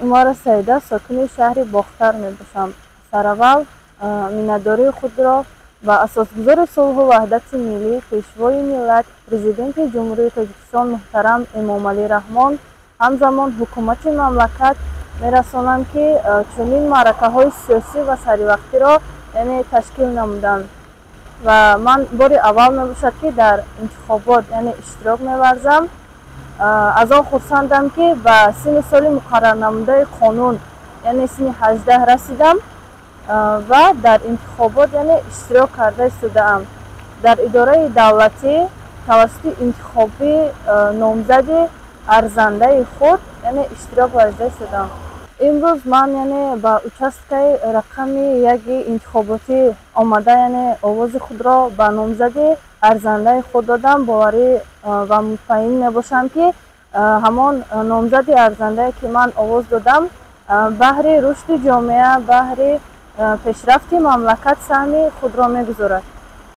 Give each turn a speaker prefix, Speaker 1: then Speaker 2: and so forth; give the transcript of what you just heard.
Speaker 1: Умара Саида, сокини шаҳри Бохтар мебошам. Сараввал миннатдории худро ба асосгузори сулҳу ваҳдати миллӣ, Пешвои миллат, Президенти Ҷумҳурии Тоҷикистон муҳтарам Эмомалӣ Раҳмон, ҳамзамон ҳукумати мамлакат мерасонам, ки чунин маъракаҳои сиёсӣ ва саривақтиро, яъне, ташкил намуданд. Ва ман бори аввал мебошад, ки дар интихобот, яъне, иштирок меварзам. Аз он хурсандам, ки ба синни соли муқаррарнамудаи қонун, яъне синни 18 расидам ва дар интихобот, яъне, иштирок карда истодаам. Дар идораи давлатӣ тавассути интихоби номзади арзандаи худ, яъне, иштирок варзида истодаам. Имрӯз ман, яъне, ба участкаи рақами яки интихоботӣ омада, яъне, овози худро ба номзади арзандаи худ додам. Боварӣ ва мутмаин мебошам, ки ҳамон номзади арзандае, ки ман овоз додам, баҳри рушди ҷомеа, баҳри пешрафти мамлакат саҳми худро мегузорад.